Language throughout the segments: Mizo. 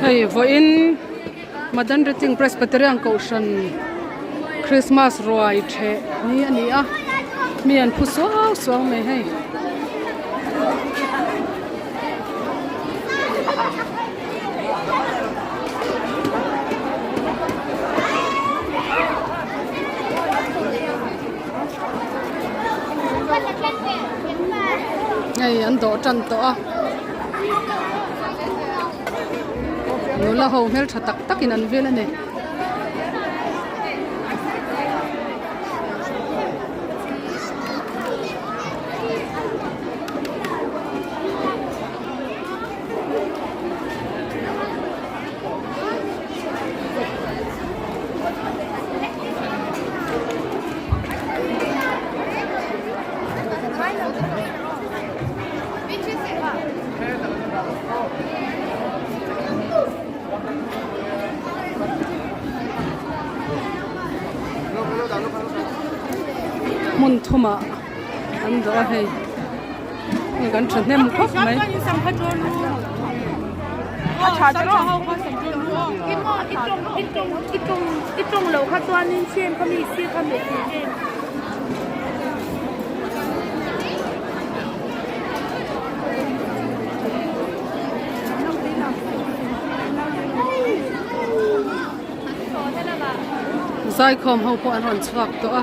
Hei vawiin Madan Rating Presbyterian Kohhran Christmas ruai theh ni a ni a mi an phu suau suau mai hei. Hei an dawh tan tawh a nula ho hmeltha tak tak in an vel a ni. Hmun thumah an dawh a hei hei kan thahnem khawp mai. Zaikhawm ho pawh an rawn chhuak tawh a.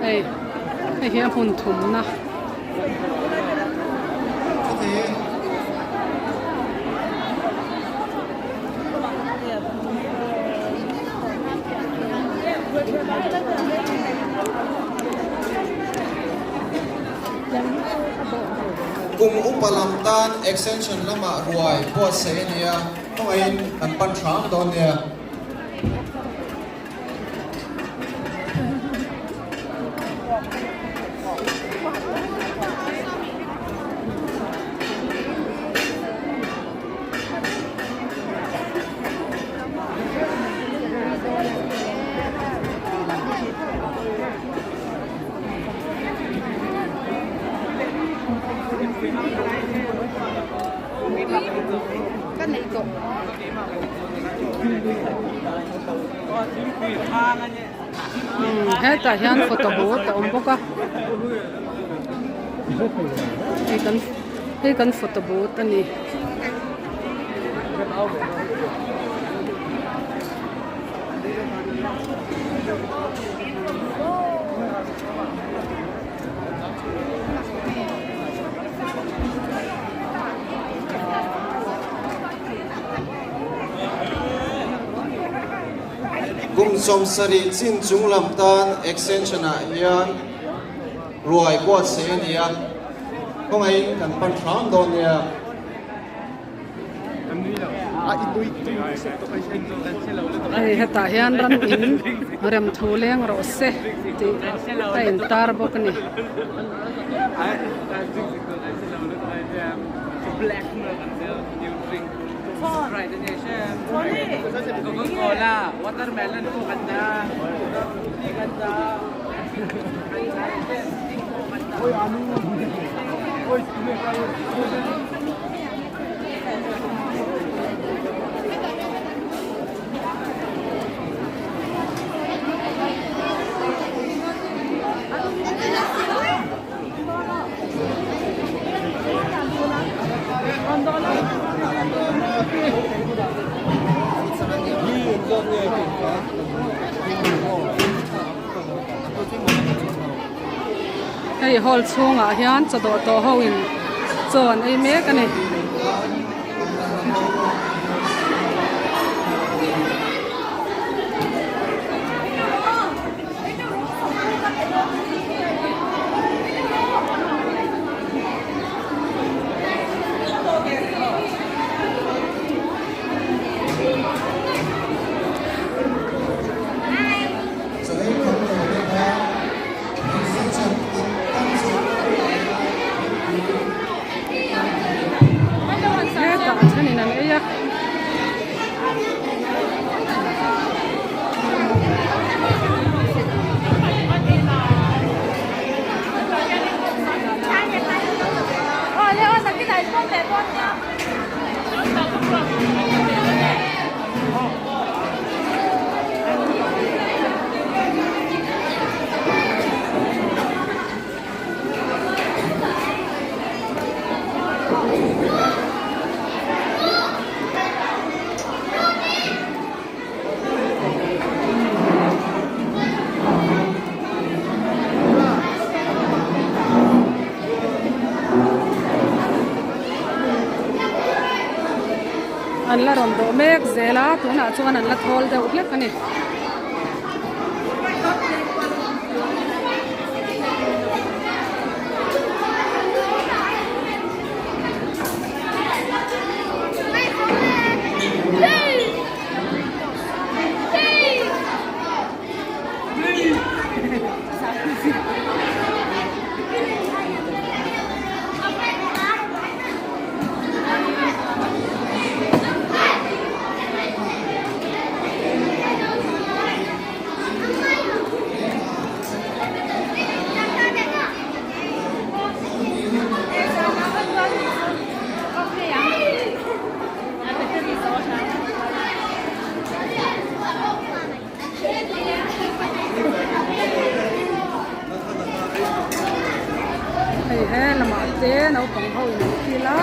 Hei hei hi a hmun thumna. Kum upa lam tan extension lamah ruai buatsaih a ni a, khawngaihin kan pan hram dawn nia. Hetah hian photo booth a awm bawk a hei kan hei kan photo booth a ni. Kum 70 chin chung lam tan extension ah hian ruai buatsaih a ni a, khawngaihin kan pan hram dawn nia. Hei hetah hian ram in rem thu leng rawh se tih a intar bawk a ni. Hei hall chhungah hian chaw dawh tawh ho in chaw an ei mek a ni. Hetah thenin an ei a. An la rawn dawh mek zel a tunah chuan an la thawl deuh hlek a ni. Hei he lamah te naupang ho in an kil a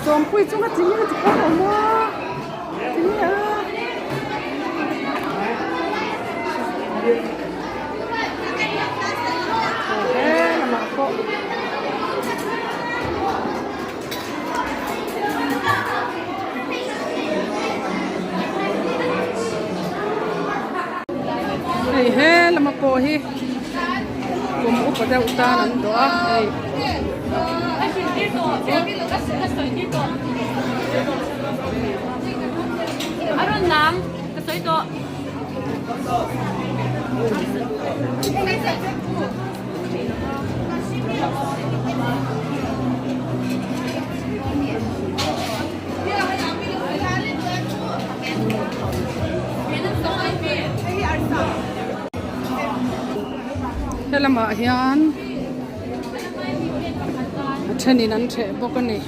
sawmpui chunga tling a ti kawng awm a tinge a. He lamah pawh. Hei he lama pawh hi kum upa deuh tan an dawh a hei. Helamah hian a thenin an theh bawk a ni.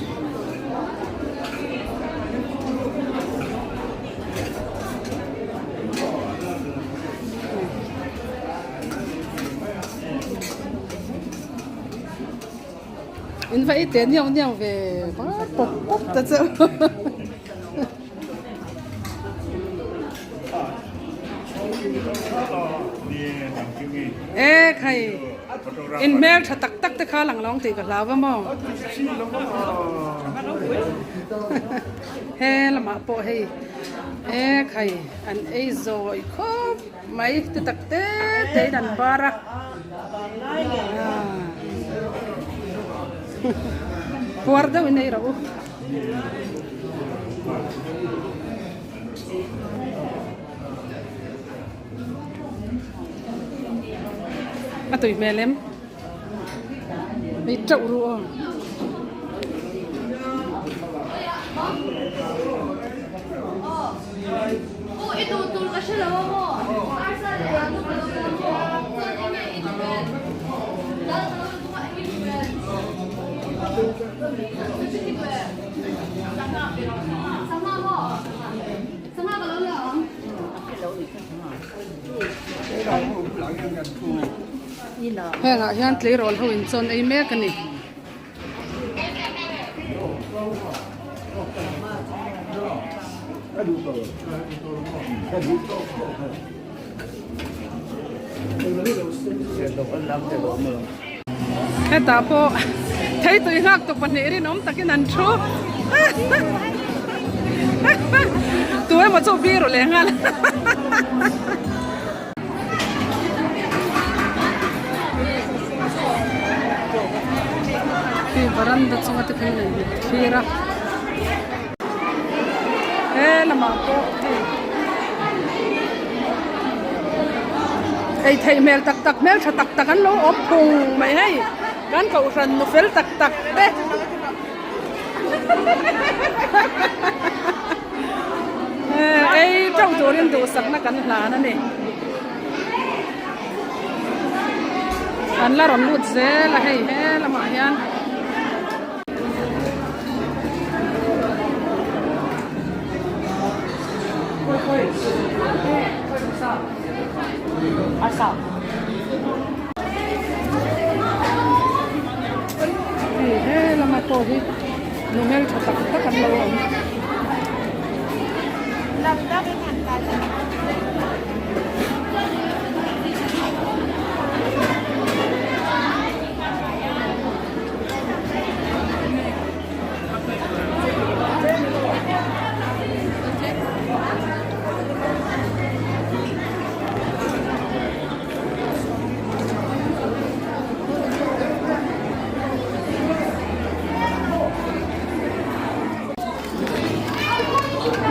In va ei teh niau niau ve pawp pawp ta cheu. E khai in hmel tha tak tak te kha lang lawng tih ka hlau va maw. He lamah pawh hei e khai an ei zawi khawp mai ti tak te te in an bar a puar deuh in ei rawh u. A tui hmel em? Ei teuh ru aw. Hengah hian tleirawl ho in chawn ei mek a ni. Hetah pawh theitui nghak tu pahnih rinawm takin an thu tu emaw chu bir leh nghal. Hei varanda chunga te phei nei thlir a he lamah pawh hei ei theih hmel tak tak hmel tha tak tak an lo awm phung mai hei kan kohhran nu fel tak tak te. Ei teuh turin duhsakna kan hlan a ni. An la rawn lut zel a hei he lamah hian. pawh hi nu hmeltha tak tak an lo awm.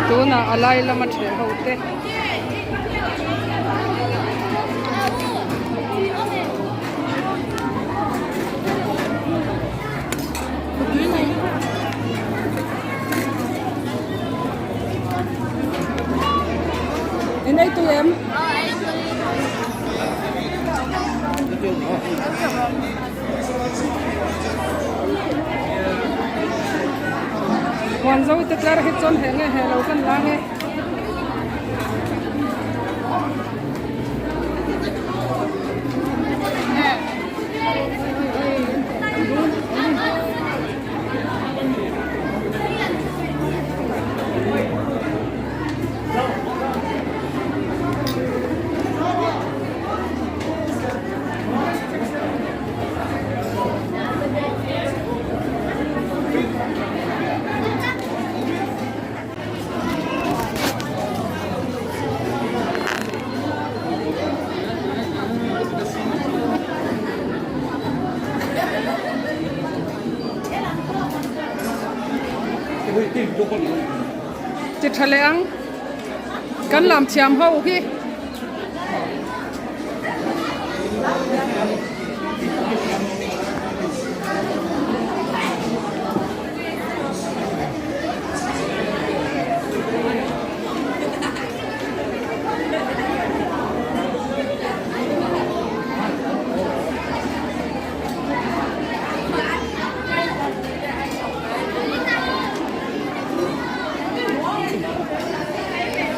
Tunah a lai lama ṭheh ho te. In ei tui em? Huan zo te tlar hi chuan heh nge heh lo kan lang e. Chi tha leh ang kan lam thiam ho hi.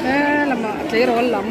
He lamah tleirawl lam.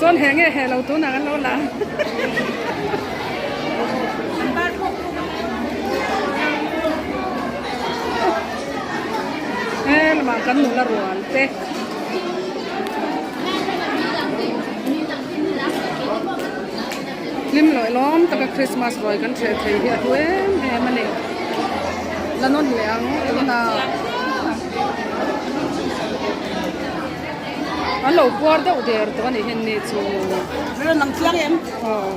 Chuan he nge he lo tunah kan lo la. He lamah kan nula rual te. Hlim lawih lawm taka Christmas ruai kan hreh thei hi a hlu em em a ni. La nawn leh ang tunah an lo puar deuh der tawh a nih hi ni chu. Nang chiang em? Aw.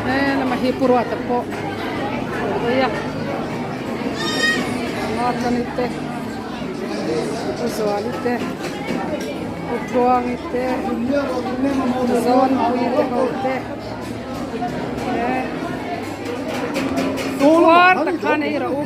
He lamah hi pu Ruata pawh a lo hawi a Matlani te Pu Zuali te Pu Tluangi te Zawnpuii te ho te he puar tak khan ei rawh u.